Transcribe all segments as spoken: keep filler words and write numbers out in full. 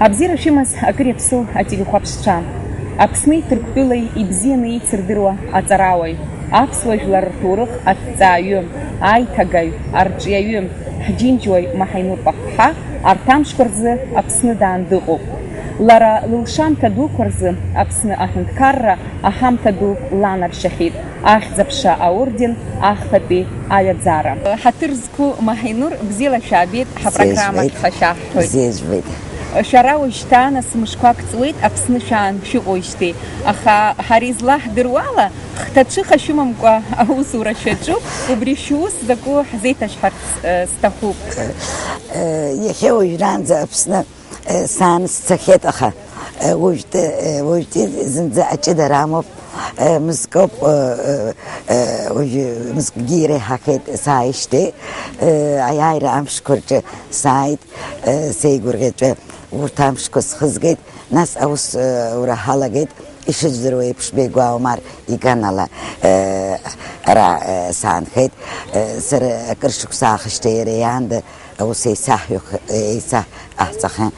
Абзиара шәымаз акыр иаԥсоу ателехәаԥшцәа. Аԥсни Ҭырқәтәылеи ибзианы еицырдыруа аҵарауаҩ, аԥсуа жәлар рҭоурых аҭҵааҩы, аиҭагаҩ, арҿиаҩы, ҳџьынџьуаҩ Маҳаинур Пахәԥҳа арҭ амшқәа рзы Аԥсны даан дыҟоуп. Лара лылшамҭа дуқәа рзы Аԥсны аҳәынҭқарра аҳамҭа ду ланаршьахьеит, Ахьӡ-аԥша аорден ахԥатәи аҩаӡара. Ҳаҭыр зқәу Маҳаинур, бзиала шәаабеит ҳапрограммаҿ ҳәа шәаҳҳәоит. Бзиа жәбеит. Шәара уажәшьҭа нас мышқәак ҵуеит Аԥсны шәаан шәыҟоуижьҭеи, аха ҳара излаҳдыруала, хҭацәыха шәымамкәа аусура шәаҿуп, убри шәус закәу ҳзеиҭашәҳәарц, э, сҭахуп. Э, иахьа уажәраанӡа Аԥсны Э, саан сцахьеит, аха, э, уажәтәи, э, уажәтәи зынӡа аҷыдара амоуп. Э, мызкоуп, э, э, э, уажәы мызкгьы иреиҳахеит сааижьҭеи. Э, аиааира амшқәа рҿы сааит, э, сеигәырӷьаҵәа урҭ амшқәа схызгеит, нас аус, э, ура ҳалагеит. Ишыжәдыруа еиԥш, Беигәаа Омар иганала, э, ара, э, саанхеит. Э, сара акыр шықәса аахышьҭа иара иаанда Аус еисаҳҩых-, еисаҳ-, ҟаҳҵахьан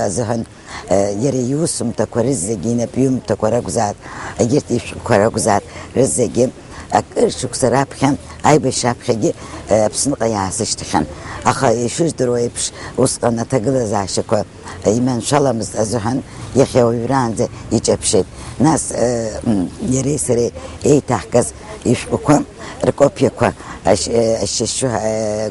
азыҳәан, э, иара иусумҭақәа рызегьы, инапҩымҭақәа ракәзааит, егьырҭ ишәҟәқәа ракәзааит, рызегьы акыр шықәса раԥхьа, аибашьра аԥхьагьы, э, Аԥсныҟа иаасышьҭхьан. Аха ишыжәдыруа еиԥш, усҟан аҭагылазаашьақәа иманшәаламызт азыҳәан, иахьа уажәраанӡа иҷаԥшьеит. Нас, э, м, иареи сареи еиҭаҳгаз ишәҟәқәа ркопиақәа ашь-, э, ашьшьышәшәы, э,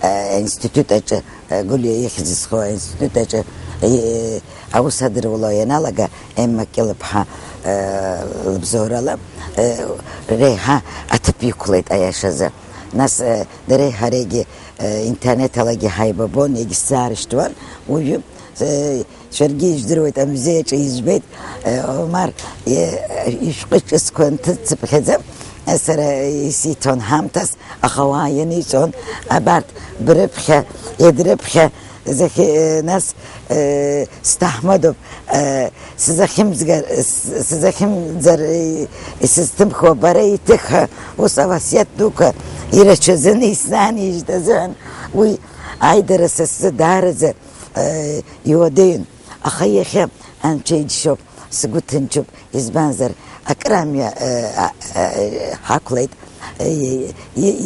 э, аинститут аҿы, э, Гәлиа ихьӡ зху аинститут аҿы, э, аус адыруло ианалага, Емма Кьылыԥҳа, э, лыбзоурала, э, реиҳа аҭыԥ иқәлеит аиашазы. Нас, э, дареи ҳареигьы, э, интернет алагьы ҳаибабон, егьсзаарышьҭуан, уажәы, э, Шәаргьы ижәдыруеит, амузеи аҿы избеит, э, Омар, э, ишәҟәы ҿыцқәа нҭыҵцыԥхьаӡа, э, сара исиҭон ҳамҭас, аха уаа ианиҵон, абарҭ брыԥхьа, иадрыԥхьа, захьы, э, нас, э, сҭаҳмадоуп, э, сзахьымӡгар, с-, сзахьымӡар, э, исызҭымхуа бара иҭыхха, ус авасиаҭ дуқәа ирацәаӡаны исзаанижьит азыҳәан, уи аидара са сзы даараӡа, э, иуадаҩын. Аха иахьа Анцәа иџьшьоуп, сгәы ҭынчуп, избанзар, акырамҩа, э, а, э, ҳақәлеит, э, и-, и-,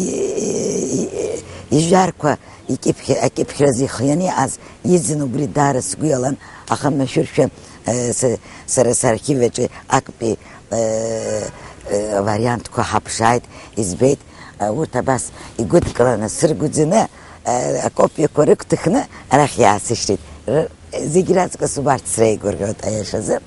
и-, ижәарқәа икьыԥхь-, акьыԥхьразы ихианы иҟаз иӡын, убри даара сгәы иалан, аха машәыршәа, э, с-, сара сархив аҿы актәи, э, э, вариантқәа ҳаԥшааит, избеит, э, урҭ абас игәыдкыланы сыргәыӡаны, э, акопиақәа рыгәҭыхны арахь иаасышьҭит. Р-, Зегь раҵкыс убарҭ среигәырӷьоит аиашазы.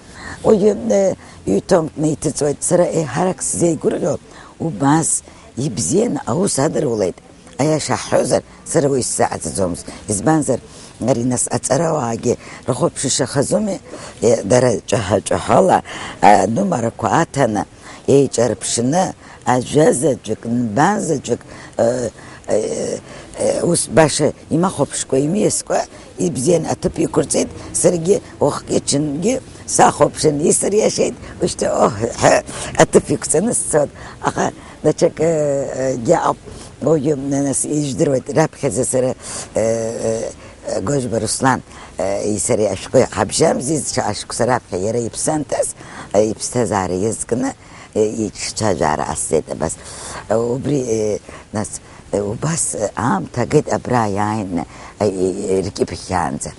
Уажәы, э, ҩ-томк неиҭыҵуеит. Сара еиҳарак сзеигәырӷьо убас ибзианы аус адырулеит. Аиаша ҳҳәозар, сара уи сзааӡаӡомызт. Избанзар, ари нас аҵарауаагьы рхәаԥшышьа хазуми, э, дара ҿаҳа-ҿаҳала, э, анумарақәа аҭаны, еиҿарԥшны, ажәа заҵәык, нбан заҵәык, э, э, э, ус баша имахәаԥшкәа, имиаскәа, ибзиан аҭыԥ иқәырҵеит, саргьы уахгьы-ҽынгьы сахәаԥшын, исыриашеит, ушьҭа, оҳ, ҳәа аҭыԥ иқәҵаны сцот. Аха даҽакы, э, гьаҟ-, уажәы, нас, ижәдыруеит, раԥхьаӡа сара, э, э, Гожба Руслан, э, исареи ашәҟәы ҳабжьамзи, даҽа ашықәса раԥхьа иара иԥсы анҭаз, э, иԥсҭазаара иазкны, э, иҿцәажәара ҟасҵеит абас. Э, убри, э, нас, э, убас, э, аамҭа агеит абра иааины, э, э, э, ркьыԥхьаанӡа.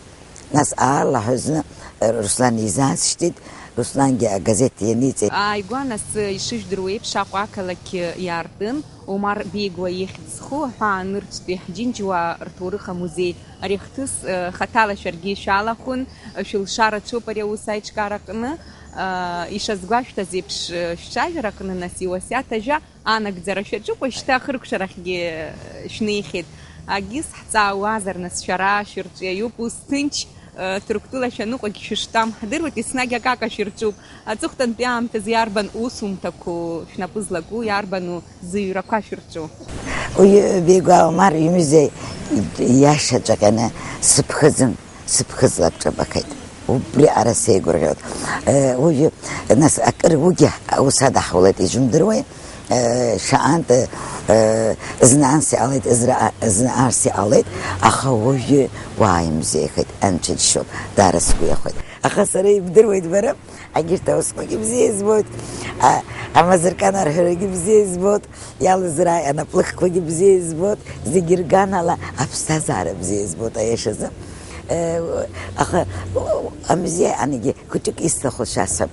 Нас аарлаҳәа зны, э, Руслан изаасшьҭит, Руслангьы агазеҭ ианиҵеит. Ааигәа нас, э, ишыжәдыруа еиԥш, Аҟәа ақалақь, э, иаартын, Омар Беигәа ихьӡ зху аҳәаа нырцәтәи ҳџьынџьуаа рҭоурых амузеи. Ари ахҭыс, э, хаҭала шәаргьы ишәалахәын, шәылшара ҽуп ари аус аиҿкаараҟны. Э, ишазгәашәҭаз еиԥш, э, шәцәажәараҟны, нас, иуасиаҭ ажәа анагӡара шәаҿуп, уажәшьҭа ахыркәшарахьгьы, э, шәнеихьеит. Агьыс ҳҵаауазар, нас, шәара шәырҿиаҩуп, ус ҭынч, э, Ҭырқәтәыла шәаныҟәагь шәыштәам ҳдыруеит, еснагь акака шәырҿуп. Аҵыхәтәантәи аамҭазы иарбан усумҭақәоу шәнапы злаку, иарбану зыҩрақәа шәырҿу? Уи Беигәаа Омар иҩымзи, иашаҵәҟьаны сыԥхыӡын, сыԥхыӡла бҿабахеит. Убри ара сеигәырӷьоит. Э, уи, нас, акыр уигьы аус адаҳулеит, изумдыруеи? Э, шаҟантә, э, зны анс иҟалеит, зра-, зны арс иҟалеит, аха уажәы уааимзеихеит, анцәа џьшьоуп, даара сгәы иахәеит. Аха сара ибдыруеит бара, агьырҭ аусқәагьы бзиа избоит, а-, амазыркан арҳәарагьы бзиа избоит, иалызрааи анаплыхқәагьы бзиа избоит, зегьы рганала аԥсҭазаара бзиа избоит, аиашазы. Э, аха, о, амзиа анагьы хәыҷык исҭаху шәасҳәап.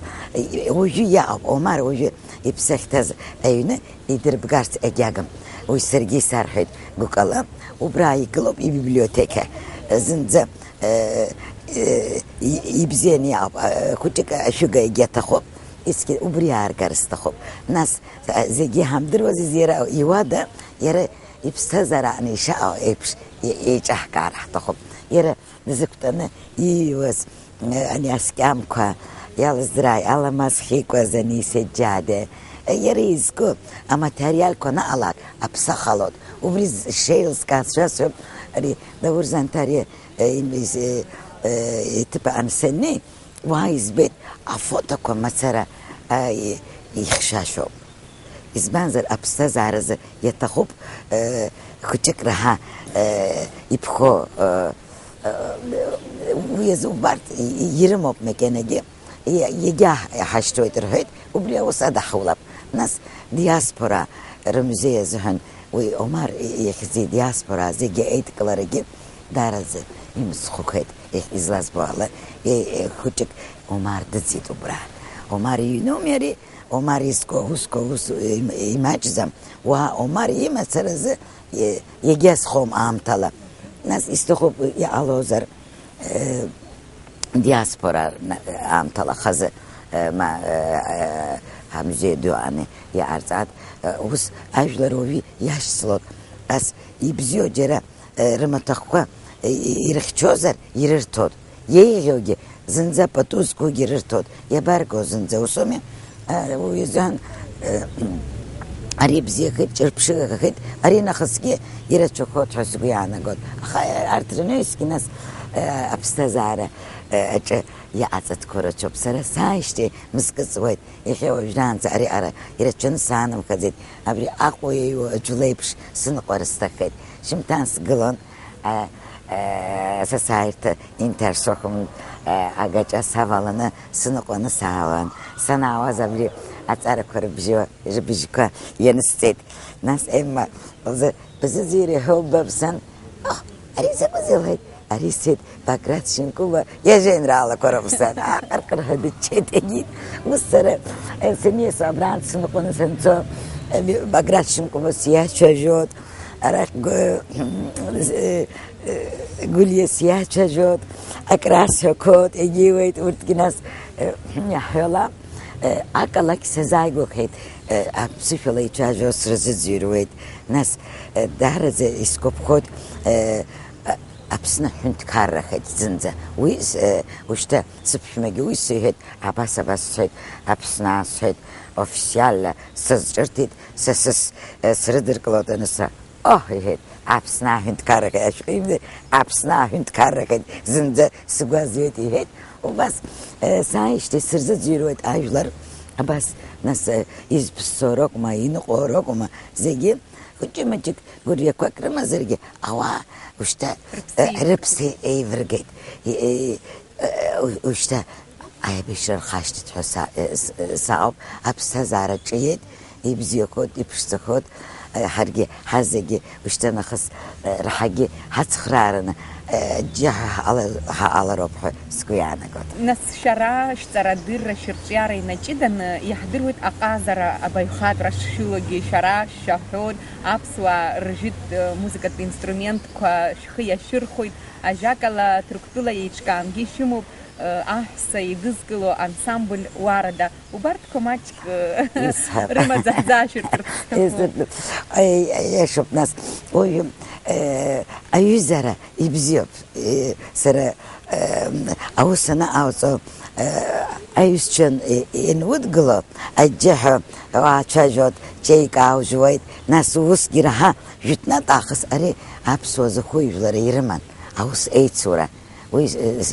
Уажәы иаауп, Омар уажәы иԥсы ахьҭаз аҩны идырбгарц егьагым. Уи саргьы исарҳәеит гәыкала. Убра игылоуп ибиблиотека. Зынӡа, э, э, и-, ибзианы иаауп. Э, хәыҷык ашәыга егьаҭахуп. Есқьы убри ааргар сҭахуп. Нас, э, зегьы иҳамдыруазыз иара иуада, иара иԥсҭазаара аҟны ишаҟоу еиԥш е-, еиҿаҳкаар ҳҭахуп. Иара дызықәтәаны ииуаз, э, ани аскьамқәа, иалыздрааи, Аламаз Хьикәа, Занисиа Џьаде, э, иара изку аматериалқәа анаҟалак аԥсахалот. Убри з-, шеилыскааз шәасҳәап, ари Даур Занҭариа, э, им-, из-, э, э, иҭыԥ аансаннеи, уа избеит афотоқәа мацара, э, и-, ихьшәашәоуп. Избанзар, аԥсҭазааразы иаҭахуп, э, хәыҷык раҳа, э, иԥхо, э, э, уи азы убарҭ и-, и-, ирымоуп макьанагьы, и-, иагьа ҳашьҭоит рҳәеит, убри аус адаҳулап. Нас диаспора рымузеи азыҳәан уи Омар и-, ихьӡи диаспора зегьы еидкыларагьы даараӡа имыцхәқәеит, ихь-, излазбо ала, е-, е-, хәыҷык Омар дыӡит убра. Омар иҩноуми ари? Омар изку аусқәа ус им-, имаҷӡам, уа Омар имацаразы, е-, иагьазхом аамҭала. Нас исҭахуп, иҟалозар, э, диаспора на-, аамҭала хазы, э, ма, э, э, амузеи ду ани иҟарҵат, э, ус ажәлар уаҩы иашьцылот, ас ибзиоу џьара э, рымаҭәахәқәа, э, ирыхьчозар, ирырҭоит. Еиӷьугьы, зынӡа пату зқәугьы рырҭоит. Иабарго зынӡа усоуми? Э, уи изыҳәан, э, ари бзиахеит, ҿырԥшыгахеит, ари нахысгьы ирацәахоит ҳәа сгәы иаанагоит. Аха, э, арҭ рнаҩсгьы нас, э, аԥсҭазаара, э, аҿы иҟаҵатәқәа рацәоуп. Сара сааижьҭеи мызкы ҵуеит. Иахьа уажәраанӡа ари ара ирацәаны саанымхаӡеит. Абри Аҟәа иаҩуа аӡә леиԥш сныҟәара сҭаххеит. Шьымҭан сгылон, а, а, са сааирҭа инҭарсохын, а, агаҿа саваланы сныҟәаны саауан. Санаауаз абри аҵарақәа рыбжьы-, рыбжьқәа ианысҵеит. Нас Емма лзы бзыӡырҩ иҳәоу ббап сан. Аҳ, ари закәызеи лҳәеит. Ари сҳәеит, Баграт Шьынқәба иажәеинраалақәа роуп сан. Аҟырҟырҳәа дыччеит егьи. Ус сара, э, саниасуа абраанӡа сныҟәаны санцо, э, Баграт Шьынқәба сиацәажәоит, арахь Гу-, э, э, Гәлиа сиацәажәоит, акрасҳәақәоит, егьиуеит, урҭгьы нас, э, иаҳҳәала, э, акалақь сазааигәахеит, э, аԥсышәала ицәажәо срызыӡырҩуеит. Нас, э, даараӡа исгәаԥхоит, э, Аԥсны ҳҳәынҭқаррахеит зынӡа. Уи, э, ушьҭа сыԥшәмагьы уи сыҳәеит, абас, абас сҳәеит, Аԥсны аасҳәеит, официально сазҿырҭит, са сыс-, э, срыдыркылоит аныса. Оҳ, иҳәеит, Аԥсны аҳәынҭқаррахеит, ашәҟәыҩҩы, Аԥсны аҳәынҭқаррахеит, зынӡа сгәы азҩеит, иҳәеит. Убас, э, сааижьҭеи сырзыӡырҩуеит ажәлар, абас, нас, э, изԥссоу ракәма, иныҟәо ракәма, зегьы хәыҷы-мыҷык гәырҩақәак рымазаргьы, ауаа ушьҭа, э, рыԥсы еивыргеит. Э, э, э, ушьҭа аибашьра рхашҭит ҳәа са-, э, с-, э, саауп, аԥсҭазаара ҿиеит, ибзиахоит, иԥшӡахоит, э, ҳаргьы ҳазегьы ушьҭа нахыс, э, раҳагьы ҳацхраараны, э, џьаҳа ҳаҟала-, ҳаҟалароуп ҳәа сгәы иаанагоит. Нас шәара шәҵарадырра, шәырҿиара инаҷыданы иаҳдыруеит аҟазара абаҩхатәра шшәылоугьы, шәара шәаҳәон, аԥсуаа ржәытә, э, музыкатә инструментқәа шәхы иашәырхәоит, ажәакала, Ҭырқәтәыла еиҿкаангьы шәымоуп, э, аҳәса еидызкыло ансамбль Уарада. Убарҭқәа маҷк, э, Исҳәап. Рымаӡаӡаашәыртә рҭахуп. Исҳәап. Аи, аиашоуп, нас, уи, э, аҩызара ибзиоуп. Э, сара, э, аус анаҟауҵо, э, аҩсшьан, э, ианудгыло, аџьџьаҳәа уаацәажәоит, ҷеик аужәуеит, нас усгьы раҳа, жәытәнатә аахыс ари аԥсуа зыхәыҩжәлара ирыман, аус еицура. Уи, э,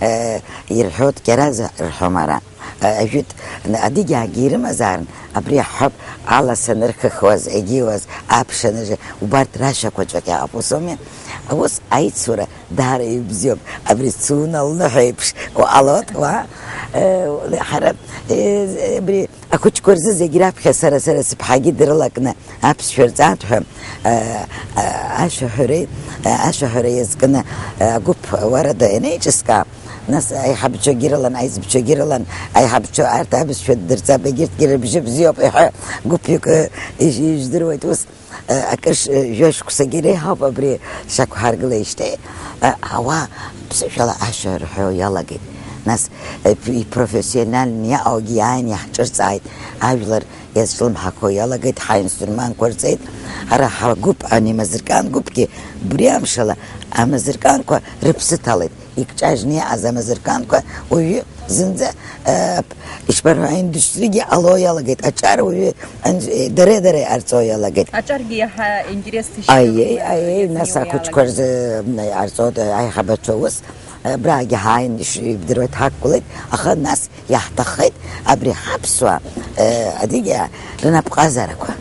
э, ирҳәоит, кьараза рҳәом ара. Ажәытә адыгьаагьы ирымазаарын, абри аҳәап, аласа анырхыхуаз, егьиуаз, аԥш аныжы, убарҭ рашәақәа ҿаҟьа аҟоуп, ус ауми? Ус аицура даара ибзиоуп, абри цуна лныҳәа еиԥш уҟалоит, уа, э, ҳара, э, абри ахәыҷқәа рзы зегь раԥхьа сара, сара сыԥҳагьы дрылакны аԥсшәа рҵаатәҳәа, э, э, ашәаҳәареи, э, ашәаҳәара иазкны, э, агәыԥ уарада ианеиҿыскаа, нас аиҳабацәагьы рылан, аиҵбацәагьы рылан, аиҳабацәа арҭ абызшәа ддырҵап, егьырҭгьы рыбжьы бзиоуп, иҳәа гәыԥҩык, э, иж-, ижәдыруеит ус. Э, акыр ш-, э, жәа-шықәсагьы реиҳауп абри шақәҳаргылеижьҭеи. Э, ауаа ԥсышәала ашәа рҳәо иалагеит. Нас, э, п-, ипрофессиональны иааугьы иааины иаҳҿырҵааит, ажәлар иазҿлымҳақәо иалагеит, ҳаинструментқәа рҵеит. Ара ҳгәыԥ, ани амазыркан гәыԥгьы убри амшала амазырканқәа рыԥсы ҭалеит. Икҿажьны иааз амазырканқәа уажәы зынӡа, э, ишԥарҳәа, аиндустригьы ало иалагеит, аҿар уажәы анз-, э, дара-дара иҟарҵо иалагеит. Аҿаргьы иаҳа интересс ишьҭоуп, Аиеи, э, аиеи, иазнио нас ахәыҷқәа иалагеит. Рзы, м, иҟарҵоит, э, аиҳабацәа ус, э, абраагьы ҳааин иш-, ибдыруеит, ҳақәгылеит, аха нас иаҳҭаххеит абри ҳаԥсуаа, э, адыгьаа рнапҟазарақәа.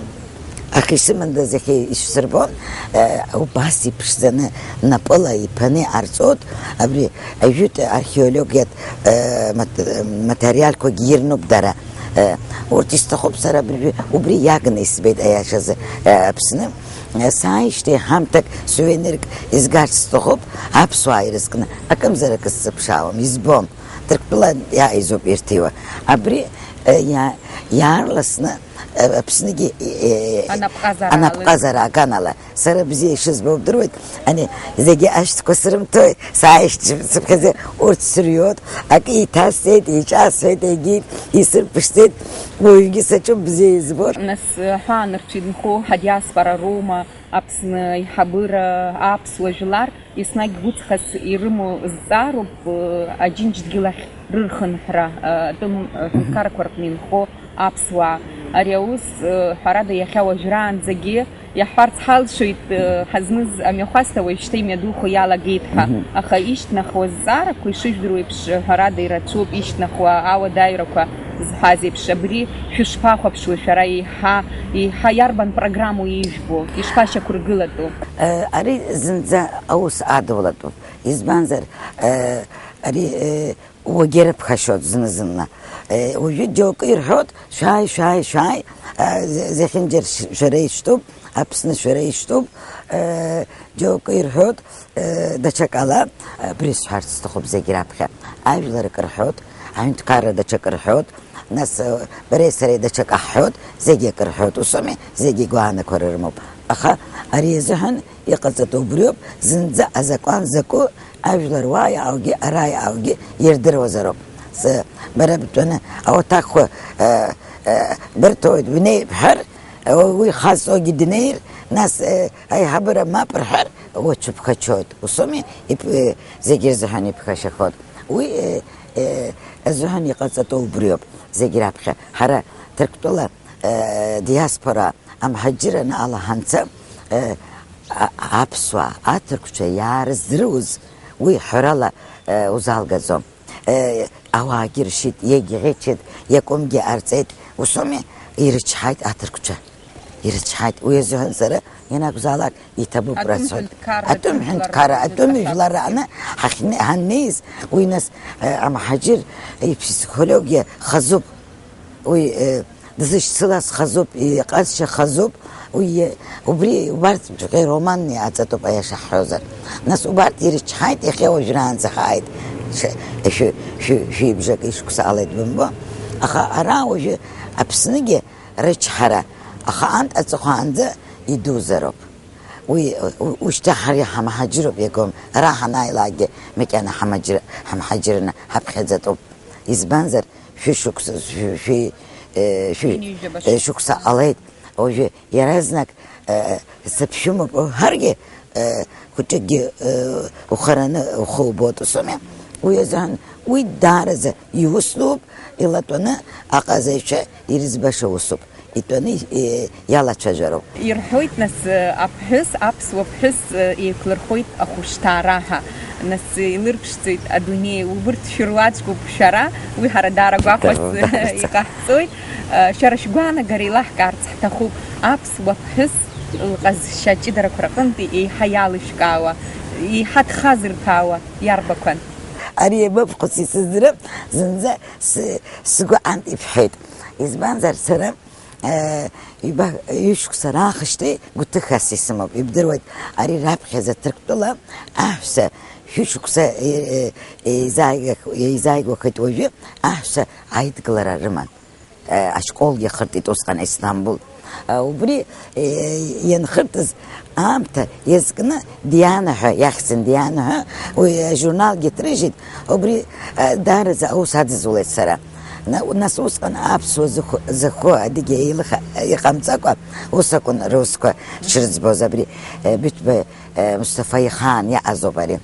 Аха исымандаз иахьа ишәсырбон, э, убас иԥшӡаны напыла иԥаны иҟарҵоит, абри ажәытә археологиатә, э, мат-, материалқәагьы ирнуп дара. Э, урҭ исҭахуп сара абыржәы, убри иагны исбеит аиашазы, э, Аԥсны. Э, сааижьҭеи ҳамҭак сувенирк изгарц сҭахуп, аԥсуаа ирызкны акымзарак сзыԥшаауам, избом. Ҭырқәтәыла иааизоуп ирҭиуа. Абри, э, иа-, иаарласны, э, Аԥсныгьы, э, Анапҟазара анапҟазара аганала. Сара бзиа ишызбо удыруеит, ани зегьы ашьҭқәа срымҭои, сааишьҭцыԥхьаӡа урҭ сырҩуеит, акы иҭасҵеит, иҿасҳәеит, егьи исырԥшӡеит, уаҩгьы саҿуп бзиа избоит. Нас, э, ҳәаанырцә инхо ҳадиаспора роума, Аԥсны аиҳабыра, аԥсуа жәлар, еснагь гәыҵхас ирымоу зҵаароуп, э, Аџьынџьдгьыл ахь рырхынҳәра, э, атәым, э, ҳәынҭқаррақәа рҟны инхо аԥсуаа. Ари аус, э, ҳәарада, иахьа уажәраанӡагьы иаҳҳәарц ҳалшоит, э, ҳазныз амҩахәасҭа уажәшьҭа имҩадухо иалагеит ҳәа. Мгм. Аха ишьҭнахуа зҵаарақәа, ишыжәдыруа еиԥш, ҳәарада, ирацәоуп ишьҭнахуа ауадаҩрақәа зҳәаз еиԥш. Абри шәышԥахәаԥшуа шәара, еиҳа, еиҳа иарбан программоу ижәбо, ишԥашьақәыргылатәу? Э, ари зынӡа аус адулатәуп. Избанзар, э, ари, э, уагьырыԥхашьоит зны-зынла. Э, уажәы џьоукы ирҳәоит, шәааи, шәааи, шәааи, э, з-, зехьынџьара ш-, шәара ишәтәуп, Аԥсны шәара ишәтәуп, э, џьоукы ирҳәоит, э, даҽакала, э, абри сҳәарц сҭахуп зегь раԥхьа. Ажәлар акы рҳәоит, аҳәынҭқарра даҽакы рҳәоит, нас, э, бареи сареи даҽакы ҳҳәоит, зегь акы рҳәоит, ус ауми, зегь игәаанагара рымоуп. Аха ари азыҳәан иҟаҵатәу убриоуп, зынӡа азакәан закәу ажәлар уа иааугьы, ара иааугьы ирдыруазароуп. С-, бара бтәаны ауаҭахқәа, э, э, бырҭоит, бнеи бҳәар, уи хазҵогьы днеир, нас, э, аиҳабыра мап рҳәар, уацәыԥхачоит. Ус ауми, ип-, э, зегьы рзыҳәан иԥхашьахоит. Уи, э, э, азыҳәан иҟаҵатәу убриоуп, зегь раԥхьа. Ҳара Ҭырқәтәыла, э, диаспора амҳаџьыраны ала ҳанца, э, а-, аԥсуаа, аҭырқәцәа иаарыздыруаз, уи ҳәарала, э, узалгаӡом. Э, ауаагьы ршьит, иагьӷьычит, иакәымгьы ҟарҵеит, ус ауми, ирычҳаит аҭырқәцәа. Ирычҳаит. Уи азыҳәан сара ианакәзаалак иҭабуп Атәым рацәак. Ҳәынҭқарра, Атәым ҳәынҭқарра, ҳәынҭқарра, атәым жәлар рацәак. Жәлар рааны ҳахьне-, ҳаннеиз, уи нас, э, амҳаџьыр иԥсихологиа хазуп. Уи, э, дызышьцылаз хазуп, иҟазшьа хазуп, уи, э, убри, убарҭ ҿҟьа роман иаҵатәуп, аиаша ҳҳәозар. Нас убарҭ ирычҳаит, иахьа уажәраанӡа ҳааит. Ш-, шәи-, шәи-, шәибжак ишықәса ҟалеит, бымбо. Аха ара уажәы Аԥсныгьы рычҳара, аха ант аҵыхәаанӡа идузароуп. Уи, у-, ушьҭа ҳара ҳамҳаџьыроуп иагом, ара ҳанааилакгьы макьана ҳамаџьыр-, ҳамҳаџьырны ҳаԥхьаӡатәуп. Избанзар, шәышықәса, шәи, шәи, э, шәи, Ҩынҩажәаба э, шықәса. Шықәса ҟалеит. Уажәы иаразнак, э, сыԥшәымоуп уҳәаргьы, э, хәыҷыкгьы, э, ухараны ухы убоит, ус ауми? Уи азыҳәан, уи даараӡа иус дууп, илатәаны аҟазаҩцәа ирыӡбаша усуп. итәаны, э, иалацәажәароуп. Ирҳәоит, нас, э, аԥҳәыс, аԥсуа ԥҳәыс, э, еиқәлырхоит ахәышҭаара ҳәа. Нас, э, илырԥшӡоит адунеи, убырҭ шәыруаӡәкуп шәара, уи ҳара даара гәахәас, э, иҟаҳҵоит. Э, шәара шәгәаанагара еилаҳкаарц ҳҭахуп, аԥсуа ԥҳәыс лҟазшьа ҷыдарақәа рҟынтәи еиҳа иалышәкаауа, еиҳа дхазырҭәаауа иарбақәан? Ари иамыԥхус исыздырам, зынӡа сы-, сгәы анҭ ибҳәеит. Избанзар, сара, э, ҩба-, ҩышықәса раахышьҭи гәҭыхас исымоуп. Ибдыруеит, ари раԥхьаӡа Ҭырқәтәыла аҳәса шәышықәса, э, э, еизааигах-, еизааигәахеит уажәы, аҳәса аидгылара рыман. Э, ашколгьы ахыртит усҟан Истамбул. Э, убри, э, ианхыртыз аамҭа иазкны Диана ҳәа иахьӡын, Диана ҳәа, уи ажурналгьы ҭрыжьит, убри, э, даараӡа аус адызулеит сара. На-, нас усҟан аԥсуа зыху-, зыху адыгьа еилыха-, иҟамҵакәа, ус акәын русқәа шрыӡбоз абри, э, Быҭәба, э, Мусҭафа ихаан иаҟазоуп ари.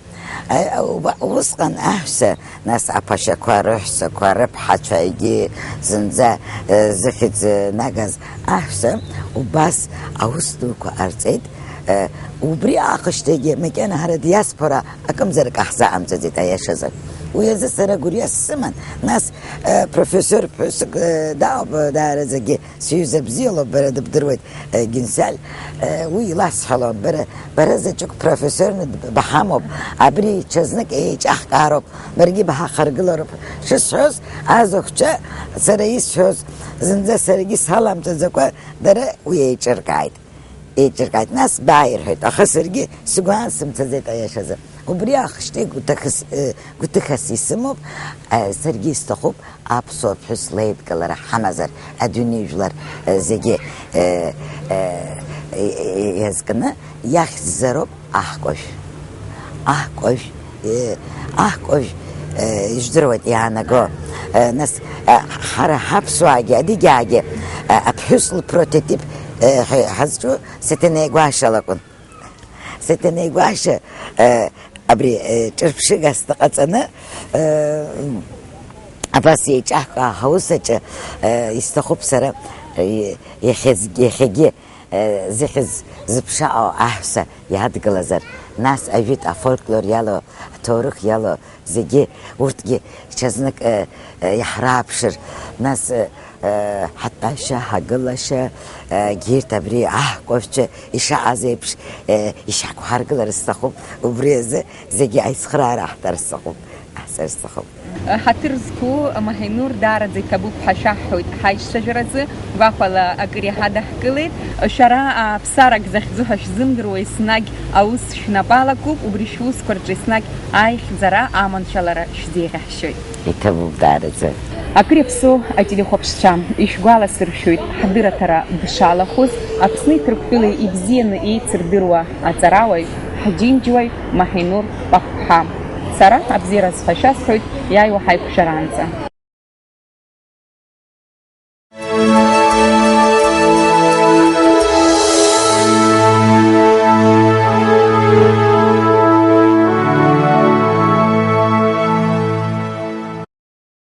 Э, уба-, усҟан аҳәса, нас аԥашьақәа, рыҳәсақәа, рыԥҳацәа, егьи зынӡа, э, зыхьӡ, э, нагаз аҳәса убас аус дуқәа ҟарҵеит. Э, убри аахышьҭагьы макьана ҳара диаспора акымзарак ҳзаҟамҵаӡеит, аиашазы. Уи азы сара гәырҩа сыман, нас, э, профессор ԥҳәысык, э, дауп, э, даараӡагьы сҩыза бзиалоуп, бара дыбдыруеит, э, Генсиаль, э, уи иласҳәалон, бара, бара заҵәык профессорны б-, бҳамоуп, абри ҽазнык еиҿаҳкаароуп, баргьы бҳахаргылароуп шысҳәоз, азахәцәа сара исҳәоз зынӡа саргьы саламҵаӡакәа дара уи еиҿыркааит. Еиҿыркааит, нас бааирҳәеит, аха саргьы сгәы аансымцаӡеит аиашазы. Убри аахышьҭеи гәҭыхас, э, гәҭыхас исымоуп, э, саргьы исҭахуп аԥсуа ԥҳәыс леидгылара ҳамазар, адунеи жәлар, э, зегьы, э, э, э, иазкны иахьӡзароуп аҳкәажә. Аҳкәажә, э, аҳкәажә, э, ижәдыруеит иаанаго. Э, нас, э, ҳара ҳаԥсуаагьы, адыгьаагьы, э, аԥҳәыс лпрототип, э, ҳа-, ҳазҿу Сеҭанеи Гәашьа лакәын. Сеҭанеи Гәашьа, э, абри, э, ҿырԥшыгас дҟаҵаны, э, абас еиҿаҳкаа ҳаус аҿы, э, исҭахуп сара, э, иахьазгь-, иахьагьы, э, зыхьӡ зыԥшаау аҳәса иадгылазар, нас ажәытә афольклор иалоу, аҭоурых иалоу зегьы, урҭгьы ҽазнык, э, э, иаҳрааԥшыр, нас, э, э, ҳатәашьа, ҳагылашьа, э, егьырҭ абри аҳкәажәцәа ишаҟаз еиԥш, э, ишаақәҳаргылар сҭахуп, убри азы зегьы аицхыраара аҳҭар сҭахуп, аҳҭар сҭахуп. Ҳаҭыр зқәу Маҳинур даараӡа иҭабуп ҳәа шәаҳҳәоит ҳаицәажәаразы. Гәахәала акыр иаҳа даҳкылеит. Шәара ааԥсарак захьӡу ҳәа шәзымдыруа еснагь аус шәнапы алакуп, убри шәусқәа рҿы еснагь аихьӡара аманшәалара шәзеиӷьаҳшьоит. Иҭабуп даараӡа. Акыр иаԥсоу ателехәаԥшцәа, ишәгәаласыршәоит ҳдырраҭара дшалахәыз, Аԥсни Ҭырқәтәылеи ибзианы еицырдыруа аҵарауаҩ, ҳџьынџьуаҩ Маҳинур Папԥҳа. Сара абзиараз ҳәа шәасҳәоит, иааиуа ҳаиқәшәараанӡа.